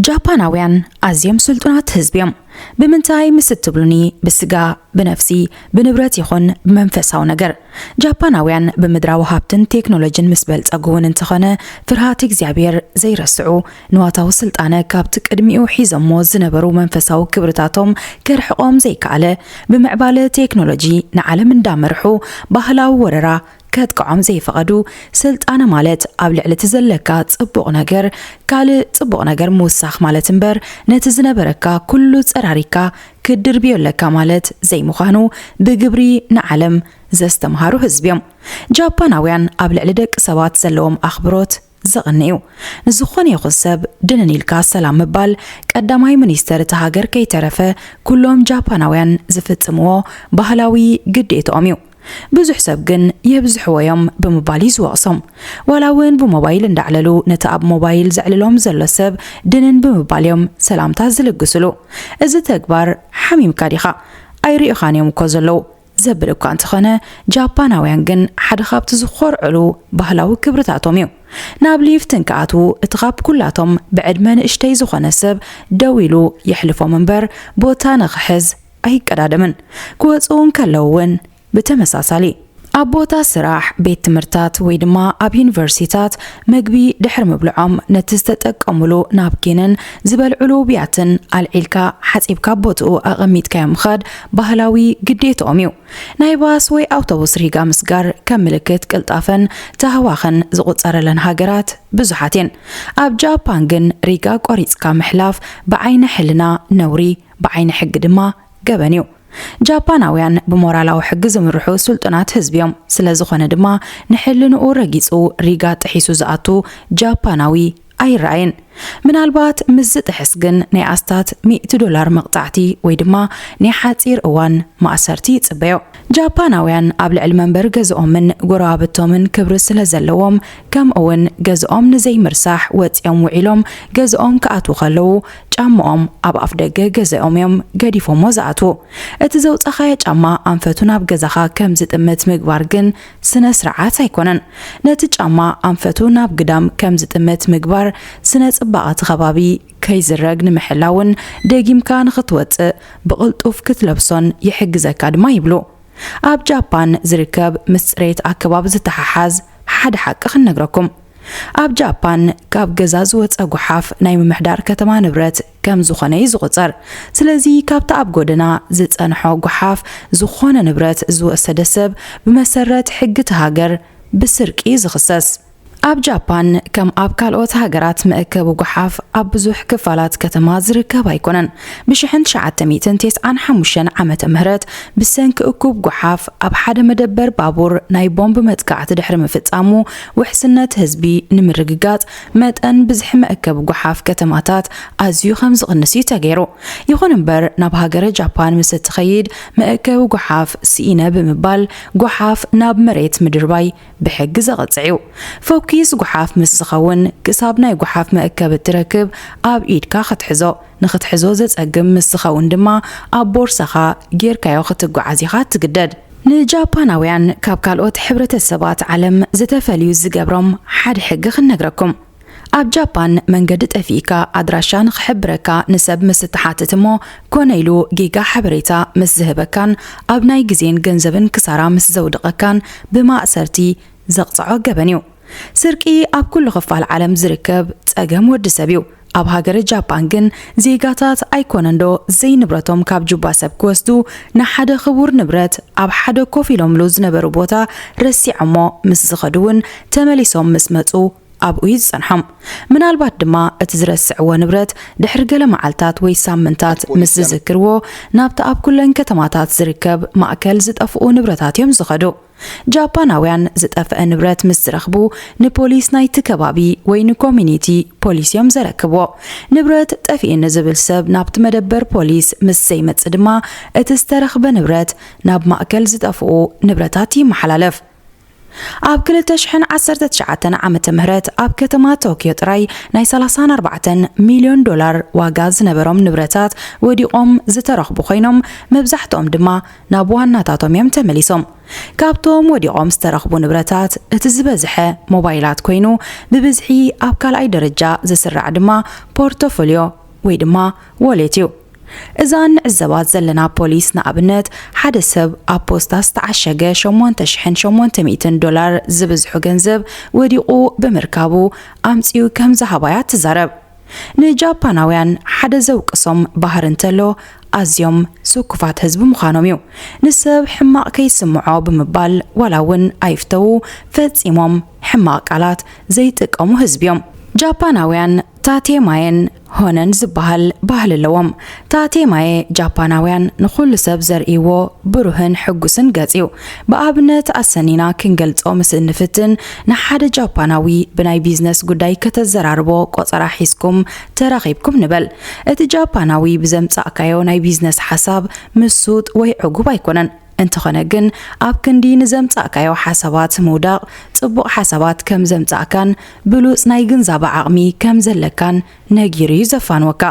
ጃፓናውያን ኣዝዮም ስልጡናት ህዝቢ እዮም። ብምንታይ ምስ እትብሉኒ፣ ብስጋ፣ ብነፍሲ፣ ብንብረት ይኹን ብመንፈሳዊ ነገር። ጃፓናውያን ብምድራዊ ሃብትን ቴክኖሎጂን ምስ በልጸጉ እውን እንተኾነ፣ ፍርሃት እግዚኣብሔር ዘይረስዑ፣ ንዋታዊ ስልጣነ ካብቲ ቅድሚኡ ሒዞሞ ዝነበሩ መንፈሳዊ ክብርታቶም ከርሕቖም ዘይከኣለ፣ ብምዕባለ ቴክኖሎጂ ንዓለም እንዳመርሑ፣ ባህላዊ ወረራ ከጥቅዖም ዘይፈቐዱ፣ ስልጣነ ማለት ኣብ ልዕሊ እቲ ዘለካ ጽቡቕ ነገር ካልእ ጽቡቕ ነገር ምውሳኽ ማለት እምበር፣ ነቲ ዝነበረካ ኩሉ ጸራሪካ ክትድርብዮ ኣለካ ማለት ዘይምዃኑ ብግብሪ ንዓለም ዘስተምሃሩ ህዝቢ እዮም። ጃፓናውያን ኣብ ልዕሊ ደቂ ሰባት ዘለዎም ኣኽብሮት ዘቕንእ እዩ። ንዝኾነ ይኹን ሰብ ድንን ኢልካ ሰላም ምባል ቀዳማይ ሚኒስተር እታ ሃገር ከይተረፈ ኩሎም ጃፓናውያን ዝፍጽምዎ ባህላዊ ግዴትኦም እዩ። ብዙሕ ሰብ ግን የብዝሕዎ እዮም ብምባል እዩ ዝወቕሶም። ዋላ እውን ብሞባይል እንዳዕለሉ ነቲ ኣብ ሞባይል ዘዕልሎም ዘሎ ሰብ ድንን ብምባል እዮም ሰላምታ ዝልግስሉ። እዚ ተግባር ሓሚምካ ዲኻ? ኣይሪእኻን እዮም እኮ ዘለዉ ዘብል እኳ እንተኾነ፣ ጃፓናውያን ግን ሓደ ካብቲ ዝኾርዕሉ ባህላዊ ክብርታቶም እዩ። ናብ ሊፍት እንክኣትዉ እቲ ካብ ኩላቶም ብዕድመ ንእሽተይ ዝኾነ ሰብ ደው ኢሉ የሕልፎም እምበር ቦታ ንኽሕዝ ኣይቀዳደምን። ክወጽኡ እንከለዉ እውን ብተመሳሳሊ። ኣብ ቦታ ስራሕ፣ ቤት ትምህርታት ወይ ድማ ኣብ ዩኒቨርሲታት መግቢ ድሕሪ ምብልዖም ነቲ ዝተጠቀሙሉ ናፕኪንን ዝበልዕሉ ብያትን ኣልዒልካ ሓጺብካ ቦትኡ ኣቐሚጥካዮ ምኻድ ባህላዊ ግዴትኦም እዩ። ናይ ባስ ወይ ኣውቶቡስ ሪጋ ምስጋር ከም ምልክት ቅልጣፈን ተህዋኸን ዝቑጸረለን ሃገራት ብዙሓት እየን። ኣብ ጃፓን ግን ሪጋ ቆሪጽካ ምሕላፍ ብዓይኒ ሕልና ነውሪ፣ ብዓይኒ ሕጊ ድማ ገበን እዩ። ጃፓናውያን ብሞራላዊ ሕጊ ዝምርሑ ስልጡናት ህዝቢ እዮም። ስለ ዝኾነ ድማ ንሕልንኡ ረጊጹ ሪጋ ጥሒሱ ዝኣቱ ጃፓናዊ ኣይረኣይን። ምናልባት ምስ ዝጥሕስ ግን ናይ ኣስታት ሚእቲ ዶላር መቕጻዕቲ ወይ ድማ ናይ ሓጺር እዋን ማእሰርቲ ይጽበዮ። ጃፓናውያን ኣብ ልዕሊ መንበሪ ገዝኦምን ጎረባብቶምን ክብሪ ስለ ዘለዎም፣ ከምኡ እውን ገዝኦም ንዘይምርሳሕ ወጺኦም ውዒሎም ገዝኦም ክኣትዉ ከለዉ ጫምኦም ኣብ ኣፍ ደገ ገዛኦም እዮም ገዲፎሞ ዝኣትዉ። እቲ ዘውጻኻዮ ጫማ ኣንፈቱ ናብ ገዛኻ ከም ዝጥምት ምግባር ግን ስነ ስርዓት ኣይኮነን። ነቲ ጫማ ኣንፈቱ ናብ ግዳም ከም ዝጥምት ምግባር ስነ ጽባቐ እቲ ከባቢ ከይዝረግ ንምሕላውን ደጊምካ ንኽትወጽእ ብቕልጡፍ ክትለብሶን ይሕግዘካ ድማ ይብሉ። ኣብ ጃፓን ዝርከብ ምስ ጽሬት ኣከባቢ ዝተሓሓዝ ሓደ ሓቂ ክንነግረኩም። ኣብ ጃፓን ካብ ገዛ ዝወጸ ጓሓፍ ናይ ምምሕዳር ከተማ ንብረት ከም ዝኾነ እዩ ዝቑጸር። ስለዚ ካብቲ ኣብ ጎደና ዝጸንሖ ጓሓፍ ዝኾነ ንብረት ዝወሰደ ሰብ ብመሰረት ሕጊ እቲ ሃገር ብስርቂ እዩ ዝኽሰስ። ኣብ ጃፓን ከም ኣብ ካልኦት ሃገራት መእከቢ ጓሓፍ ኣብ ብዙሕ ክፋላት ከተማ ዝርከብ ኣይኮነን። ብሽሕን ትሽዓተ ሚእትን ተስዓን ሓሙሽተን ዓመተ ምህረት ብሰንኪ እኩብ ጓሓፍ ኣብ ሓደ መደበር ባቡር ናይ ቦምብ መጥቃዕቲ ድሕሪ ምፍጻሙ ውሕስነት ህዝቢ ንምርግጋጽ መጠን ብዝሒ መእከቢ ጓሓፍ ከተማታት ኣዝዩ ከም ዝቕንስ እዩ ተገይሩ። ይኹን እምበር ናብ ሃገረ ጃፓን ምስ እትኸይድ መእከቢ ጓሓፍ ስኢነ ብምባል ጓሓፍ ናብ መሬት ምድርባይ ብሕጊ ዘቐጽዕ እዩ። ፈኲስ ጓሓፍ ምስ ዝኸውን ክሳብ ናይ ጓሓፍ መእከቢ እትረክብ ኣብ ኢድካ ክትሕዞ፣ ንኽትሕዞ ዘጸግም ምስ ዝኸውን ድማ ኣብ ቦርሳኻ ጌርካዮ ክትጓዓዝ ኢኻ ትግደድ። ንጃፓናውያን ካብ ካልኦት ሕብረተሰባት ዓለም ዝተፈልዩ ዝገብሮም ሓደ ሕጊ ክንነግረኩም። ኣብ ጃፓን መንገዲ ጠፊእካ ኣድራሻ ንኽሕብረካ ንሰብ ምስ እትሓትት እሞ ኮነ ኢሉ ጌጋ ሓበሬታ ምስ ዝህበካን ኣብ ናይ ግዜን ገንዘብን ክሳራ ምስ ዘውድቐካን ብማእሰርቲ ዘቕጽዖ ገበን እዩ። ስርቂ ኣብ ኩሉ ክፋል ዓለም ዝርከብ ጸገም ወዲ ሰብ እዩ። ኣብ ሃገረ ጃፓን ግን ዜጋታት ኣይኮነንዶ ዘይንብረቶም ካብ ጁባ ሰብ ክወስዱ ንሓደ ክቡር ንብረት ኣብ ሓደ ኮፍ ኢሎምሉ ዝነበሩ ቦታ ረሲዖሞ ምስ ዝኸዱ እውን ተመሊሶም ምስ መጹ ኣብኡ እዩ ዝጸንሖም። ምናልባት ድማ እቲ ዝረስዕዎ ንብረት ድሕሪ ገለ መዓልታት ወይ ሳምንታት ምስ ዝዝክርዎ ናብቲ ኣብ ኩለን ከተማታት ዝርከብ ማእከል ዝጠፍኡ ንብረታት እዮም ዝኸዱ። ጃፓናውያን ዝጠፍአ ንብረት ምስ ዝረኽቡ ንፖሊስ ናይቲ ከባቢ ወይ ንኮሚኒቲ ፖሊስ እዮም ዘረክብዎ። ንብረት ጠፊእኒ ዝብል ሰብ ናብቲ መደበር ፖሊስ ምስ ዘይመጽእ ድማ እቲ ዝተረኽበ ንብረት ናብ ማእከል ዝጠፍኡ ንብረታት ይመሓላለፍ። ኣብ ክልተ ሽሕን ዓሰርተ ትሽዓተን ዓመተ ምህረት ኣብ ከተማ ቶክዮ ጥራይ ናይ ሰላሳን ኣርባዕተን ሚልዮን ዶላር ዋጋ ዝነበሮም ንብረታት ወዲቖም ዝተረኽቡ ኮይኖም፣ መብዛሕትኦም ድማ ናብ ዋናታቶም እዮም ተመሊሶም። ካብቶም ወዲቖም ዝተረኽቡ ንብረታት እቲ ዝበዝሐ ሞባይላት ኮይኑ፣ ብብዝሒ ኣብ ካልኣይ ደረጃ ዝስራዕ ድማ ፖርቶፎልዮ ወይ ድማ ዎሌት እዩ። እዛ ንዕዘባ ዘለና ፖሊስ ንኣብነት ሓደ ሰብ ኣብ ፖስታ ዝተዓሸገ ሸሞንተ ሽሕን ሸሞንተ ሚእትን ዶላር ዝብዝሑ ገንዘብ ወዲቑ ብምርካቡ ኣምጺኡ ከም ዝሃባያ ትዛረብ። ንጃፓናውያን ሓደ ዘውቅሶም ባህሪ እንተሎ ኣዝዮም ስኩፋት ህዝቢ ምዃኖም እዩ። ንሰብ ሕማቕ ከይስምዖ ብምባል ዋላ እውን ኣይፍተዉ ፈጺሞም ሕማቕ ቃላት ዘይጥቀሙ ህዝቢ እዮም። ጃፓናውያን ታቴማየን ሆነን ዝበሃል ባህሊ ኣለዎም። ታቴማየ ጃፓናውያን ንኹሉ ሰብ ዘርእይዎ ብሩህን ሕጉስን ገጽ እዩ። ብኣብነት ኣሰኒና ክንገልጾ ምስ እንፍትን፣ ንሓደ ጃፓናዊ ብናይ ቢዝነስ ጉዳይ ከተዘራርቦ ቆጸራ ሒዝኩም ተራኺብኩም ንበል። እቲ ጃፓናዊ ብዘምጻእካዮ ናይ ቢዝነስ ሓሳብ ምሱጥ ወይ ዕጉብ ኣይኮነን። እንተኾነ ግን ኣብ ክንዲ ንዘምጻእካዮ ሓሳባት ምውዳቕ፣ ጽቡቕ ሓሳባት ከም ዘምጻእካን ብሉጽ ናይ ግንዛበ ዓቕሚ ከም ዘለካን ነጊሩ እዩ ዘፋንወካ።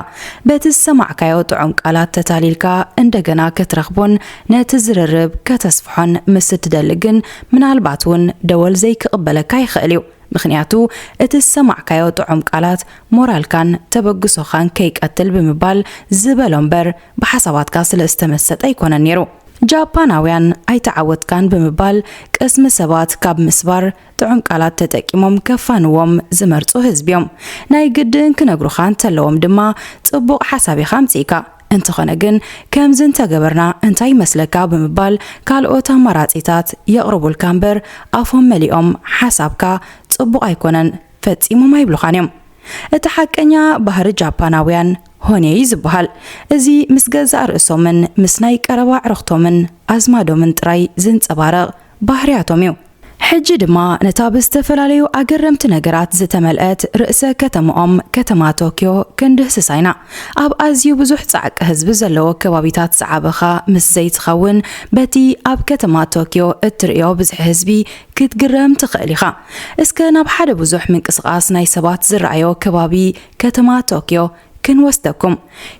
በቲ ዝሰማዕካዮ ጥዑም ቃላት ተታሊልካ እንደገና ክትረኽቦን ነቲ ዝርርብ ከተስፍሖን ምስ እትደሊ ግን ምናልባት እውን ደወል ዘይክቕበለካ ይኽእል እዩ። ምኽንያቱ እቲ ዝሰማዕካዮ ጥዑም ቃላት ሞራልካን ተበግሶኻን ከይቀትል ብምባል ዝበሎ እምበር ብሓሳባትካ ስለ ዝተመሰጠ ኣይኮነን ነይሩ። ጃፓናውያን ኣይተዓወትካን ብምባል ቅስሚ ሰባት ካብ ምስባር ጥዑም ቃላት ተጠቂሞም ከፋንዎም ዝመርጹ ህዝቢ እዮም። ናይ ግድን ክነግሩኻ እንተለዎም ድማ ጽቡቕ ሓሳብ ኢኻ ኣምጺእካ። እንተኾነ ግን ከምዚ እንተገበርና እንታይ ይመስለካ ብምባል ካልኦት ኣማራጺታት የቕርቡልካ እምበር ኣፎም መሊኦም ሓሳብካ ጽቡቕ ኣይኮነን ፈጺሞም ኣይብሉኻን እዮም። እቲ ሓቀኛ ባህሪ ጃፓናውያን ሆኔ እዩ ዝበሃል። እዚ ምስ ገዛእ ርእሶምን ምስ ናይ ቀረባ ኣዕሩኽቶምን ኣዝማዶምን ጥራይ ዝንጸባረቕ ባህርያቶም እዩ። ሕጂ ድማ ነታ ብዝተፈላለዩ ኣገረምቲ ነገራት ዝተመልአት ርእሰ ከተማኦም ከተማ ቶክዮ ክንድህስሳ ኢና። ኣብ ኣዝዩ ብዙሕ ጻዕቂ ህዝቢ ዘለዎ ከባቢታት ዝዓበኻ ምስ ዘይትኸውን፣ በቲ ኣብ ከተማ ቶክዮ እትርእዮ ብዝሒ ህዝቢ ክትግረም ትኽእል ኢኻ። እስከ ናብ ሓደ ብዙሕ ምንቅስቓስ ናይ ሰባት ዝረኣዮ ከባቢ ከተማ ቶክዮ ክንወስደኩም።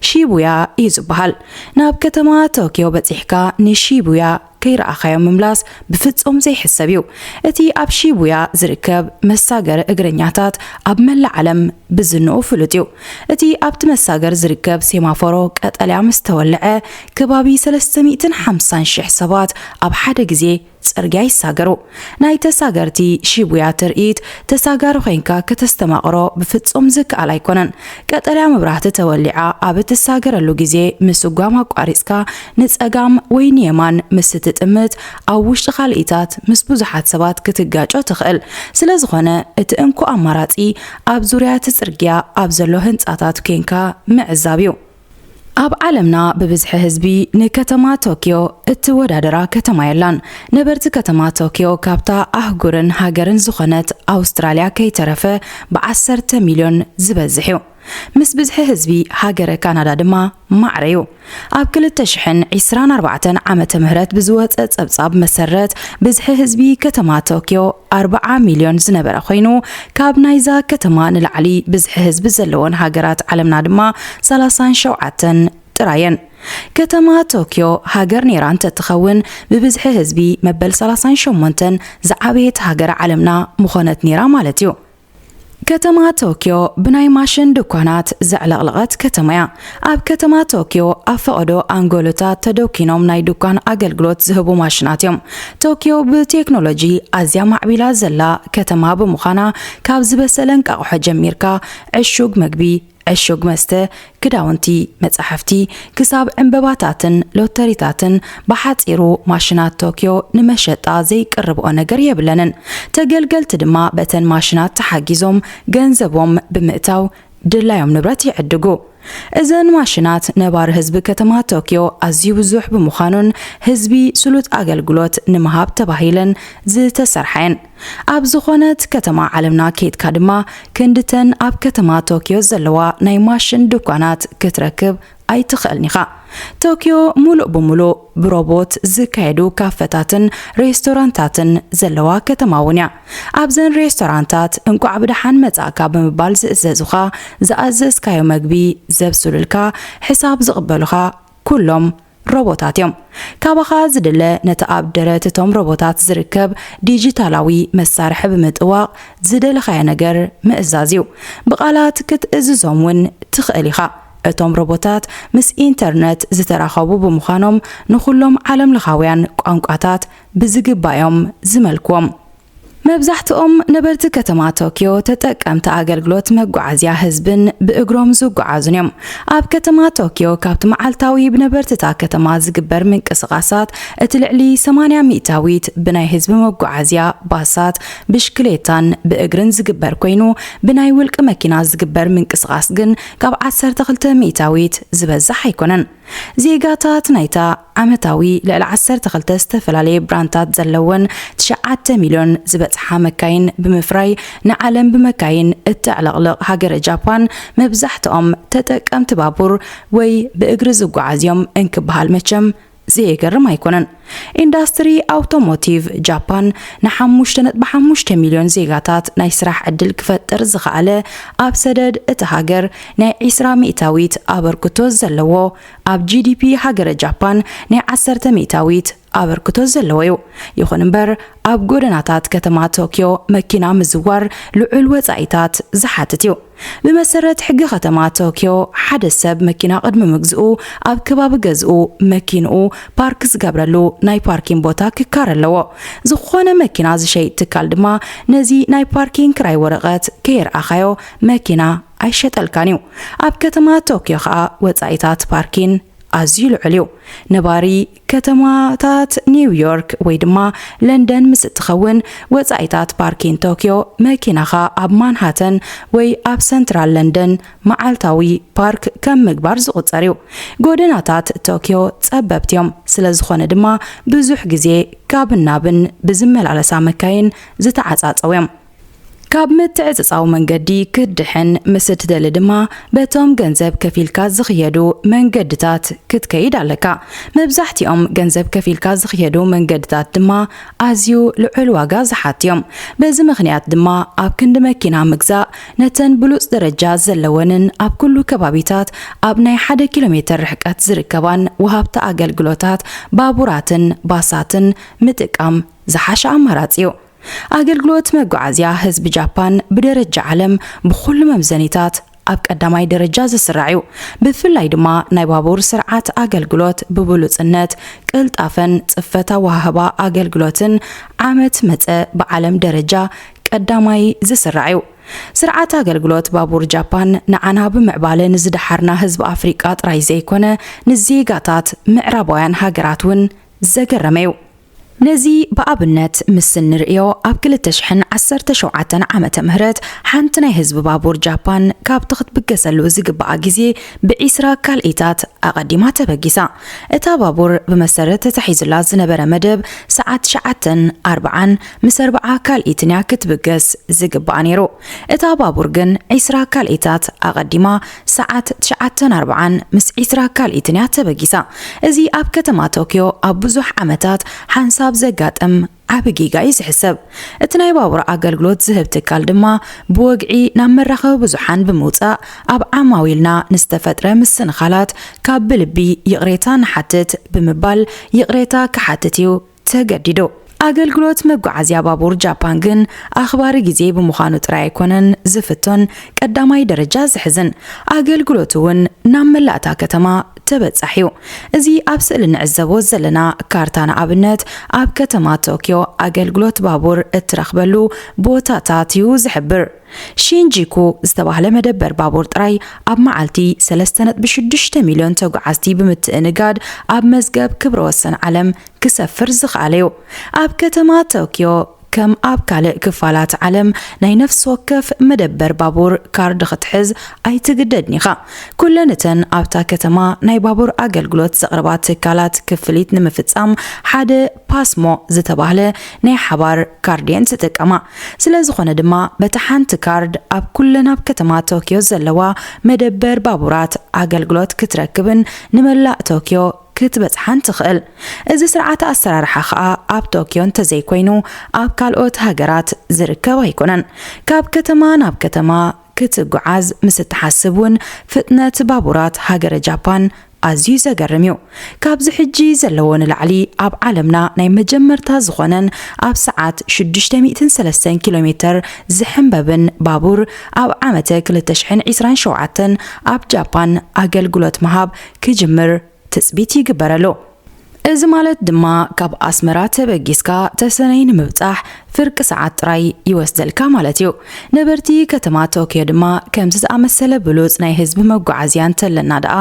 ሺቡያ እዩ ዝበሃል። ናብ ከተማ ቶክዮ በጺሕካ ንሺቡያ ከይረኣኻዮ ምምላስ ብፍጹም ዘይሕሰብ እዩ። እቲ ኣብ ሺቡያ ዝርከብ መሳገሪ እግረኛታት ኣብ መላእ ዓለም ብዝንኡ ፍሉጥ እዩ። እቲ ኣብቲ መሳገር ዝርከብ ሴማፎሮ ቀጠልያ ምስ ተወልዐ፣ ከባቢ ሰለስተ ሚእትን ሓምሳን ሽሕ ሰባት ኣብ ሓደ ግዜ ጽርግያ ይሳገሩ። ናይ ተሳገርቲ ሺቡያ ትርኢት፣ ተሳጋሪ ኮይንካ ከተስተማቕሮ ብፍጹም ዝከኣል ኣይኮነን። ቀጠልያ መብራህቲ ተወሊዓ ኣብ እትሳገረሉ ግዜ፣ ምስጓም ኣቋሪጽካ ንጸጋም ወይ ንየማን ምስ እትጥምት፣ ኣብ ውሽጢ ካልኢታት ምስ ብዙሓት ሰባት ክትጋጮ ትኽእል። ስለ ዝኾነ፣ እቲ እንኮ ኣማራጺ ኣብ ዙርያ እቲ ጽርግያ ኣብ ዘሎ ህንጻታት ኬንካ ምዕዛብ እዩ። ኣብ ዓለምና ብብዝሒ ህዝቢ ንከተማ ቶክዮ እትወዳደራ ከተማ የላን። ነበርቲ ከተማ ቶክዮ ካብታ ኣህጉርን ሃገርን ዝኾነት ኣውስትራልያ ከይተረፈ ብዓሰርተ ሚልዮን ዝበዝሕ እዩ። ምስ ብዝሒ ህዝቢ ሃገረ ካናዳ ድማ ማዕረ እዩ። ኣብ ክልተ ሽሕን ዕስራን ኣርባዕተን ዓመተ ምህረት ብዝወጸ ጸብጻብ መሰረት፣ ብዝሒ ህዝቢ ከተማ ቶክዮ ኣርብዓ ሚልዮን ዝነበረ ኮይኑ፣ ካብ ናይዛ ከተማ ንላዕሊ ብዝሒ ህዝቢ ዘለወን ሃገራት ዓለምና ድማ ሰላሳን ሸውዓተን ጥራየን። ከተማ ቶክዮ ሃገር ነይራ እንተትኸውን፣ ብብዝሒ ህዝቢ መበል ሰላሳን ሸሞንተን ዝዓበየት ሃገር ዓለምና ምኾነት ነይራ ማለት እዩ። ከተማ ቶክዮ ብናይ ማሽን ድኳናት ዘዕለቕለቐት ከተማ እያ። ኣብ ከተማ ቶክዮ ኣብ ፈቐዶ ኣንጎሎታት ተደኪኖም ናይ ድኳን ኣገልግሎት ዝህቡ ማሽናት እዮም። ቶክዮ ብቴክኖሎጂ ኣዝያ ማዕቢላ ዘላ ከተማ ብምዃና፣ ካብ ዝበሰለ እንቃቑሖ ጀሚርካ ዕሹግ መግቢ፣ ዕሹግ መስተ፣ ክዳውንቲ፣ መጻሕፍቲ፣ ክሳብ ዕምበባታትን ሎተሪታትን፣ ብሓጺሩ ማሽናት ቶክዮ ንመሸጣ ዘይቅርብኦ ነገር የብለንን። ተገልገልቲ ድማ በተን ማሽናት ተሓጊዞም ገንዘቦም ብምእታው ድላዮም ንብረት ይዕድጉ። እዘን ማሽናት ነባሪ ህዝቢ ከተማ ቶክዮ ኣዝዩ ብዙሕ ብምዃኑን ህዝቢ ስሉጥ ኣገልግሎት ንምሃብ ተባሂለን ዝተሰርሓ እየን። ኣብ ዝኾነት ከተማ ዓለምና ኬድካ ድማ ክንድተን ኣብ ከተማ ቶክዮ ዘለዋ ናይ ማሽን ድኳናት ክትረክብ ኣይትኽእልን ኢኻ። ቶክዮ ሙሉእ ብሙሉእ ብሮቦት ዝካየዱ ካፈታትን ሬስቶራንታትን ዘለዋ ከተማ እውን እያ። ኣብዘን ሬስቶራንታት እንቋዕ ብደሓን መጻእካ ብምባል ዝእዘዙኻ፣ ዝኣዘዝካዮ መግቢ ዘብስሉልካ፣ ሕሳብ ዝቕበሉኻ፣ ኩሎም ሮቦታት እዮም። ካባኻ ዝድለ ነቲ ኣብ ደረት እቶም ሮቦታት ዝርከብ ዲጂታላዊ መሳርሒ ብምጥዋቕ ዝደለኻዮ ነገር ምእዛዝ እዩ። ብቓላት ክትእዝዞም እውን ትኽእል ኢኻ። እቶም ሮቦታት ምስ ኢንተርነት ዝተራኸቡ ብምዃኖም ንኹሎም ዓለምለኻውያን ቋንቋታት ብዝግባእ እዮም ዝመልክዎም። መብዛሕትኦም ነበርቲ ከተማ ቶክዮ ተጠቀምቲ ኣገልግሎት መጓዓዝያ ህዝብን ብእግሮም ዝጓዓዙን እዮም። ኣብ ከተማ ቶክዮ ካብቲ መዓልታዊ ብነበርትታ ከተማ ዝግበር ምንቅስቓሳት እቲ ልዕሊ ሰማንያ ሚእታዊት ብናይ ህዝቢ መጓዓዝያ ባሳት፣ ብሽክሌታን ብእግርን ዝግበር ኮይኑ፣ ብናይ ውልቂ መኪና ዝግበር ምንቅስቓስ ግን ካብ ዓሰርተ ክልተ ሚእታዊት ዝበዝሕ ኣይኮነን። ዜጋታት ናይታ ዓመታዊ ልዕሊ ዓሰርተ ክልተ ዝተፈላለየ ብራንታት ዘለወን ትሽዓተ ሚልዮን ዝበጽሓ መካይን ብምፍራይ ንዓለም ብመካይን እተዕለቕልቕ ሃገረ ጃፓን፣ መብዛሕትኦም ተጠቀምቲ ባቡር ወይ ብእግሪ ዝጓዓዝ እዮም እንክበሃል መቸም ዘየገርም ኣይኮነን። ኢንዳስትሪ ኣውቶሞቲቭ ጃፓን ንሓሙሽተ ነጥቢ ሓሙሽተ ሚልዮን ዜጋታት ናይ ስራሕ ዕድል ክፈጥር ዝኸኣለ፣ ኣብ ሰደድ እቲ ሃገር ናይ ዒስራ ሚእታዊት ኣበርክቶ ዘለዎ፣ ኣብ ጂ ዲ ፒ ሃገረ ጃፓን ናይ ዓሰርተ ሚእታዊት ኣበርክቶ ዘለዎ እዩ። ይኹን እምበር፣ ኣብ ጎደናታት ከተማ ቶክዮ መኪና ምዝዋር ልዑል ወጻኢታት ዝሓትት እዩ። ብመሰረት ሕጊ ከተማ ቶክዮ፣ ሓደ ሰብ መኪና ቅድሚ ምግዝኡ ኣብ ከባቢ ገዝኡ መኪንኡ ፓርክ ዝገብረሉ ናይ ፓርኪን ቦታ ክካረ ኣለዎ። ዝኾነ መኪና ዝሸይጥ ትካል ድማ ነዚ ናይ ፓርኪን ክራይ ወረቐት ከየርኣኻዮ መኪና ኣይሸጠልካን እዩ። ኣብ ከተማ ቶክዮ ኸኣ ወጻኢታት ፓርኪን ኣዝዩ ልዑል እዩ። ነባሪ ከተማታት ኒውዮርክ ወይ ድማ ለንደን ምስ እትኸውን፣ ወጻኢታት ፓርኪን ቶክዮ መኪናኻ ኣብ ማንሃተን ወይ ኣብ ሰንትራል ለንደን መዓልታዊ ፓርክ ከም ምግባር ዝቑጸር እዩ። ጎደናታት ቶክዮ ጸበብቲ እዮም፣ ስለ ዝኾነ ድማ ብዙሕ ግዜ ካብን ናብን ብዝመላለሳ መካይን ዝተዓጻጸው እዮም። ካብ ምትዕጽጻው መንገዲ ክትድሕን ምስ እትደሊ ድማ፣ በቶም ገንዘብ ከፊልካ ዝኽየዱ መንገድታት ክትከይድ ኣለካ። መብዛሕትኦም ገንዘብ ከፊልካ ዝኽየዱ መንገድታት ድማ ኣዝዩ ልዑል ዋጋ ዝሓቱ እዮም። በዚ ምኽንያት ድማ፣ ኣብ ክንዲ መኪና ምግዛእ፣ ነተን ብሉጽ ደረጃ ዘለወንን ኣብ ኩሉ ከባቢታት ኣብ ናይ ሓደ ኪሎ ሜተር ርሕቀት ዝርከባን ወሃብቲ ኣገልግሎታት ባቡራትን ባሳትን ምጥቃም ዝሓሸ ኣማራጺ እዩ። ኣገልግሎት መጓዓዝያ ህዝቢ ጃፓን ብደረጃ ዓለም ብኹሉ መምዘኒታት ኣብ ቀዳማይ ደረጃ ዝስራዕ እዩ። ብፍላይ ድማ ናይ ባቡር ስርዓት ኣገልግሎት ብብሉጽነት፣ ቅልጣፈን ጽፈት ኣወሃህባ ኣገልግሎትን ዓመት መጸ ብዓለም ደረጃ ቀዳማይ ዝስራዕ እዩ። ስርዓት ኣገልግሎት ባቡር ጃፓን ንዓና ብምዕባለ ንዝደሓርና ህዝቢ ኣፍሪቃ ጥራይ ዘይኮነ፣ ንዜጋታት ምዕራባውያን ሃገራት እውን ዘገረመ እዩ። ነዚ ብኣብነት ምስ እንርእዮ፣ ኣብ ክልተ ሽሕን ዓሰርተ ሸውዓተን ዓመተ ምህረት ሓንቲ ናይ ህዝቢ ባቡር ጃፓን ካብቲ ክትብገሰሉ ዝግባኣ ግዜ ብዒስራ ካልኢታት ኣቐዲማ ተበጊሳ። እታ ባቡር ብመሰረት ተታሒዙላ ዝነበረ መደብ ሰዓት ትሽዓተን ኣርብዓን ምስ ኣርብዓ ካልኢትን እያ ክትብገስ ዝግባኣ ነይሩ። እታ ባቡር ግን ዒስራ ካልኢታት ኣቐዲማ ሰዓት ትሽዓተን ኣርብዓን ምስ ዒስራ ካልኢትን እያ ተበጊሳ። እዚ ኣብ ከተማ ቶክዮ ኣብ ብዙሕ ዓመታት ሓንሳብ ዘጋጥም ዓቢ ጌጋ እዩ ዝሕሰብ። እቲ ናይ ባቡር ኣገልግሎት ዝህብ ትካል ድማ ብወግዒ ናብ መራኸቢ ብዙሓን ብምውጻእ፣ ኣብ ዓማዊልና ንዝተፈጥረ ምስንኻላት ካብ ብልቢ ይቕሬታ ንሓትት ብምባል ይቕሬታ ክሓትት እዩ ተገዲዱ። ኣገልግሎት መጓዓዝያ ባቡር ጃፓን ግን ኣኽባሪ ግዜ ብምዃኑ ጥራይ ኣይኮነን ዝፍቶን ቀዳማይ ደረጃ ዝሕዝን፣ ኣገልግሎቱ እውን ናብ መላእ እታ ከተማ ተበጻሒ እዩ። እዚ ኣብ ስእሊ ንዕዘቦ ዘለና ካርታ ንኣብነት ኣብ ከተማ ቶክዮ ኣገልግሎት ባቡር እትረኽበሉ ቦታታት እዩ ዝሕብር። ሺንጂኩ ዝተባህለ መደበር ባቡር ጥራይ ኣብ መዓልቲ ሰለስተ ነጥቢ ሽዱሽተ ሚልዮን ተጓዓዝቲ ብምትእንጋድ ኣብ መዝገብ ክብረ ወሰን ዓለም ክሰፍር ዝኸኣለ እዩ። ኣብ ከተማ ቶክዮ ከም ኣብ ካልእ ክፋላት ዓለም ናይ ነፍሲ ወከፍ መደበር ባቡር ካርድ ክትሕዝ ኣይትግደድን ኢኻ። ኩለን እተን ኣብታ ከተማ ናይ ባቡር ኣገልግሎት ዘቕርባ ትካላት ክፍሊት ንምፍጻም ሓደ ፓስሞ ዝተባህለ ናይ ሓባር ካርድ እየን ዝጥቀማ። ስለ ዝኾነ ድማ በታ ሓንቲ ካርድ ኣብ ኩለን ኣብ ከተማ ቶክዮ ዘለዋ መደበር ባቡራት ኣገልግሎት ክትረክብን ንመላእ ቶክዮ ክትበጽሓን ትኽእል። እዚ ስርዓተ ኣሰራርሓ ኸኣ ኣብ ቶክዮ እንተዘይኮይኑ ኣብ ካልኦት ሃገራት ዝርከብ ኣይኮነን። ካብ ከተማ ናብ ከተማ ክትጓዓዝ ምስ እትሓስብ እውን ፍጥነት ባቡራት ሃገረ ጃፓን ኣዝዩ ዘገርም እዩ። ካብዚ ሕጂ ዘለዎ ንላዕሊ ኣብ ዓለምና ናይ መጀመርታ ዝኾነን ኣብ ሰዓት ሽዱሽተ ሚእትን ሰለስተን ኪሎ ሜተር ዝሕንበብን ባቡር ኣብ ዓመተ ክልተ ሽሕን ዕስራን ሸውዓተን ኣብ ጃፓን ኣገልግሎት ምሃብ ክጅምር ትጽቢት ይግበረሉ። እዚ ማለት ድማ ካብ ኣስመራ ተበጊስካ ተሰነይ ንምብጻሕ ፍርቂ ሰዓት ጥራይ ይወስደልካ ማለት እዩ። ነበርቲ ከተማ ቶክዮ ድማ ከምዚ ዝኣመሰለ ብሉጽ ናይ ህዝቢ መጓዓዝያ እንተለና ደኣ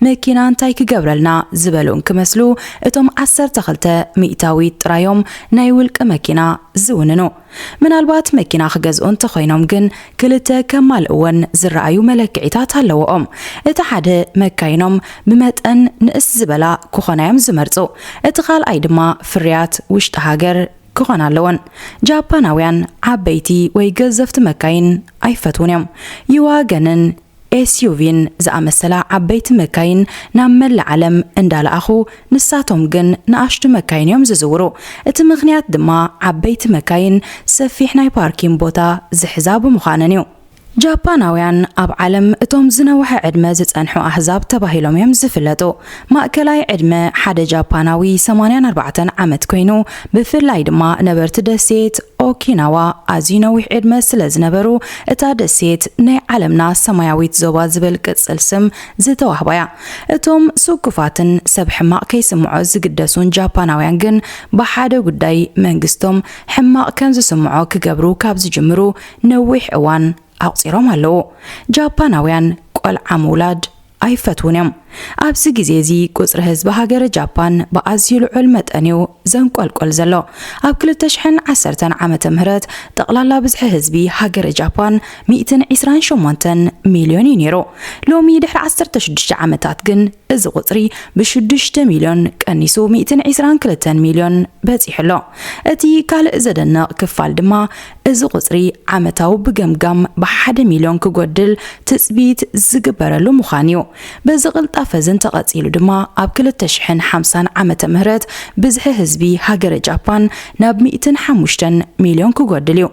መኪና እንታይ ክገብረልና ዝበሉ እንክመስሉ እቶም ዓሰርተ ክልተ ሚእታዊት ጥራዮም ናይ ውልቂ መኪና ዝውንኑ። ምናልባት መኪና ክገዝኡ እንተኾይኖም ግን ክልተ ከማልእወን ዝረኣዩ መለክዒታት ኣለዎኦም። እቲ ሓደ መካይኖም ብመጠን ንእስ ዝበላ ክኾና እዮም ዝመርጹ። እቲ ካልኣይ ድማ ፍርያት ውሽጢ ሃገር ክኾና ኣለወን። ጃፓናውያን ዓበይቲ ወይ ገዘፍቲ መካይን ኣይፈትዉን እዮም። ይዋገንን ኤስዩቪን ዝኣመሰላ ዓበይቲ መካይን ናብ መላእ ዓለም እንዳለኣኹ፣ ንሳቶም ግን ንኣሽቱ መካይን እዮም ዝዝውሩ። እቲ ምኽንያት ድማ ዓበይቲ መካይን ሰፊሕ ናይ ፓርኪን ቦታ ዝሕዛ ብምዃነን እዩ። ጃፓናውያን ኣብ ዓለም እቶም ዝነውሐ ዕድመ ዝጸንሑ ኣህዛብ ተባሂሎም እዮም ዝፍለጡ። ማእከላይ ዕድመ ሓደ ጃፓናዊ ሰማንያን ኣርባዕተን ዓመት ኮይኑ፣ ብፍላይ ድማ ነበርቲ ደሴት ኦኪናዋ ኣዝዩ ነዊሕ ዕድመ ስለ ዝነበሩ፣ እታ ደሴት ናይ ዓለምና ሰማያዊት ዞባ ዝብል ቅጽል ስም ዝተዋህባ እያ። እቶም ስኩፋትን ሰብ ሕማቕ ከይስምዖ ዝግደሱን ጃፓናውያን ግን፣ ብሓደ ጉዳይ መንግስቶም ሕማቕ ከም ዝስምዖ ክገብሩ ካብ ዝጅምሩ ነዊሕ እዋን ኣቑጺሮም ኣለዉ። ጃፓናውያን ቆልዓ ምውላድ ኣይፈትዉን እዮም። ኣብዚ ግዜ እዚ ቁጽሪ ህዝቢ ሃገረ ጃፓን ብኣዝዩ ልዑል መጠን እዩ ዘንቆልቆል ዘሎ። ኣብ ክልተ ሽሕን ዓሰርተን ዓመተ ምህረት ጠቕላላ ብዝሒ ህዝቢ ሃገረ ጃፓን ሚእትን ዕስራን ሸሞንተን ሚልዮን እዩ ነይሩ። ሎሚ ድሕሪ ዓሰርተ ሽዱሽተ ዓመታት ግን እዚ ቁጽሪ ብሽዱሽተ ሚልዮን ቀኒሱ ሚእትን ዕስራን ክልተን ሚልዮን በጺሑ ኣሎ። እቲ ካልእ ዘደንቕ ክፋል ድማ እዚ ቁጽሪ ዓመታዊ ብገምጋም ብሓደ ሚልዮን ክጎድል ትጽቢት ዝግበረሉ ምዃን እዩ። በዚ ቅልጣፈ እዚ እንተቐጺሉ ድማ ኣብ ክልተ ሽሕን ሓምሳን ዓመተ ምህረት ብዝሒ ህዝቢ ሃገረ ጃፓን ናብ ሚእትን ሓሙሽተን ሚልዮን ክጎድል እዩ።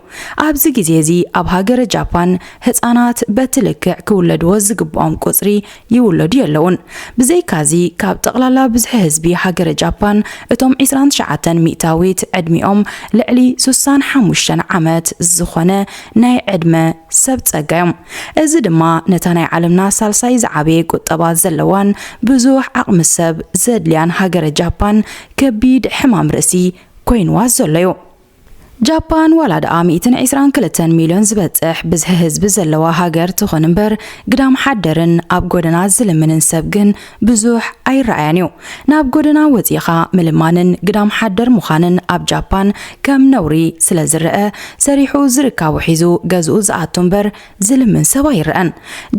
ኣብዚ ግዜ እዚ ኣብ ሃገረ ጃፓን ህጻናት በቲ ልክዕ ክውለድዎ ዝግብኦም ቁጽሪ ይውለዱ የለውን። ብዘይካዚ ካብ ጠቕላላ ብዝሒ ህዝቢ ሃገረ ጃፓን እቶም ዕስራን ትሽዓተን ሚእታዊት ዕድሚኦም ልዕሊ ሱሳን ሓሙሽተን ዓመት ዝኾነ ናይ ዕድመ ሰብ ጸጋ እዮም። እዚ ድማ ነታ ናይ ዓለምና ሳልሳይ ዝዓበየ ቁጠባ ዘለዋን ብዙሕ ዓቕሚ ሰብ ዘድልያን ሃገረ ጃፓን ከቢድ ሕማም ርእሲ ኮይንዋ ዘሎ እዩ። ጃፓን ዋላ ደኣ ሚእትን ዕስራን ክልተን ሚልዮን ዝበጽሕ ብዝሒ ህዝቢ ዘለዋ ሃገር ትኹን እምበር፣ ግዳም ሓደርን ኣብ ጎደና ዝልምንን ሰብ ግን ብዙሕ ኣይረኣያን እዩ። ናብ ጎደና ወጺኻ ምልማንን ግዳም ሓደር ምዃንን ኣብ ጃፓን ከም ነውሪ ስለ ዝረአ፣ ሰሪሑ ዝርካቡ ሒዙ ገዝኡ ዝኣቱ እምበር ዝልምን ሰብ ኣይረኣን።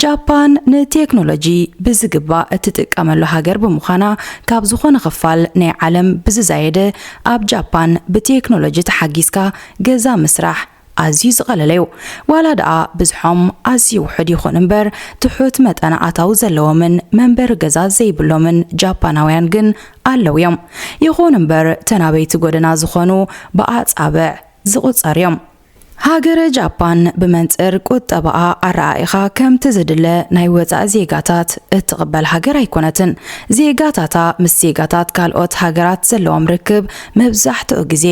ጃፓን ንቴክኖሎጂ ብዝግባእ እትጥቀመሉ ሃገር ብምዃና፣ ካብ ዝኾነ ክፋል ናይ ዓለም ብዝዛየደ ኣብ ጃፓን ብቴክኖሎጂ ተሓጊዝካ ገዛ ምስራሕ ኣዝዩ ዝቐለለ እዩ። ዋላ ደኣ ብዝሖም ኣዝዩ ውሑድ ይኹን እምበር፣ ትሑት መጠነ ኣታዊ ዘለዎምን መንበሪ ገዛ ዘይብሎምን ጃፓናውያን ግን ኣለዉ እዮም። ይኹን እምበር፣ ተናበይቲ ጎደና ዝኾኑ ብኣጻብዕ ዝቑጸር እዮም። ሃገረ ጃፓን ብመንጽር ቁጠባኣ ኣረኣኢኻ ከምቲ ዝድለ ናይ ወጻኢ ዜጋታት እትቕበል ሃገር ኣይኮነትን። ዜጋታታ ምስ ዜጋታት ካልኦት ሃገራት ዘለዎም ርክብ መብዛሕትኡ ግዜ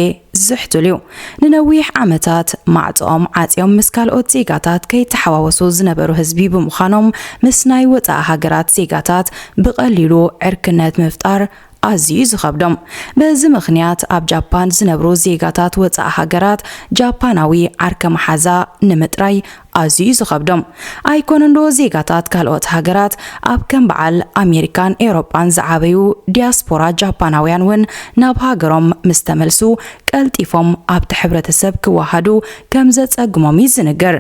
ዝሕቱል እዩ። ንነዊሕ ዓመታት ማዕጾኦም ዓጽዮም ምስ ካልኦት ዜጋታት ከይተሓዋወሱ ዝነበሩ ህዝቢ ብምዃኖም፣ ምስ ናይ ወጻኢ ሃገራት ዜጋታት ብቐሊሉ ዕርክነት ምፍጣር ኣዝዩ እዩ ዝኸብዶም። በዚ ምኽንያት ኣብ ጃፓን ዝነብሩ ዜጋታት ወጻኢ ሃገራት ጃፓናዊ ዓርከ መሓዛ ንምጥራይ ኣዝዩ እዩ ዝኸብዶም። ኣይኮነንዶ ዜጋታት ካልኦት ሃገራት፣ ኣብ ከም በዓል ኣሜሪካን ኤውሮጳን ዝዓበዩ ዲያስፖራ ጃፓናውያን እውን ናብ ሃገሮም ምስ ተመልሱ ቀልጢፎም ኣብቲ ሕብረተሰብ ክወሃዱ ከም ዘጸግሞም እዩ ዝንገር።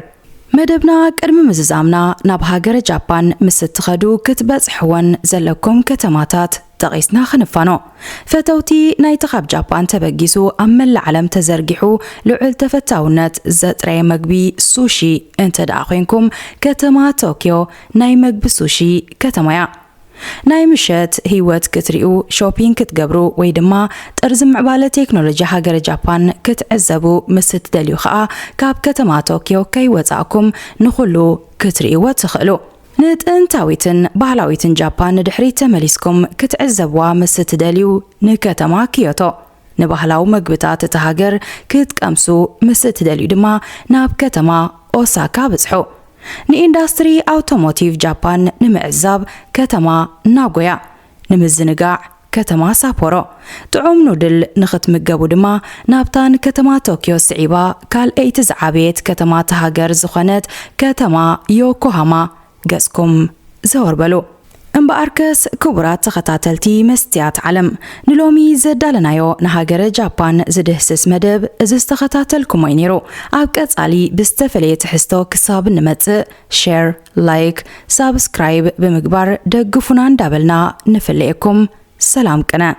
መደብና ቅድሚ ምዝዛምና ናብ ሃገረ ጃፓን ምስ እትኸዱ ክትበጽሕወን ዘለኩም ከተማታት ጠቒስና ክንፋኖ። ፈተውቲ ናይቲ ካብ ጃፓን ተበጊሱ ኣብ መላእ ዓለም ተዘርጊሑ ልዑል ተፈታውነት ዘጥረየ መግቢ ሱሺ እንተ ደኣ ኮይንኩም፣ ከተማ ቶክዮ ናይ መግቢ ሱሺ ከተማ እያ። ናይ ምሸት ህይወት ክትሪኡ፣ ሾፒንግ ክትገብሩ ወይ ድማ ጥርዚ ምዕባለ ቴክኖሎጂ ሃገረ ጃፓን ክትዕዘቡ ምስ እትደልዩ ኸኣ፣ ካብ ከተማ ቶክዮ ከይወጻእኩም ንኹሉ ክትርእይዎ ትኽእሉ። ንጥንታዊትን ባህላዊትን ጃፓን ንድሕሪት ተመሊስኩም ክትዕዘብዋ ምስ እትደልዩ፣ ንከተማ ኪዮቶ፣ ንባህላዊ መግብታት እታ ሃገር ክትቀምሱ ምስ እትደልዩ ድማ ናብ ከተማ ኦሳካ ብጽሑ። ንኢንዳስትሪ ኣውቶሞቲቭ ጃፓን ንምዕዛብ ከተማ ናጎያ፣ ንምዝንጋዕ ከተማ ሳፖሮ፣ ጥዑም ኑድል ንኽትምገቡ ድማ ናብታ ንከተማ ቶክዮ ስዒባ ካልኣይቲ ዝዓበየት ከተማ እታ ሃገር ዝኾነት ከተማ ዮኮሃማ ገጽኩም ዘወር በሉ። እምበኣርከስ ክቡራት ተኸታተልቲ መስትያት ዓለም፣ ንሎሚ ዘዳለናዮ ንሃገረ ጃፓን ዝድህስስ መደብ እዚ ዝተኸታተልኩሞ እዩ ነይሩ። ኣብ ቀጻሊ ብዝተፈለየ ትሕዝቶ ክሳብ እንመጽእ፣ ሼር፣ ላይክ፣ ሳብስክራይብ ብምግባር ደግፉና እንዳበልና ንፍለየኩም። ሰላም ቅነ።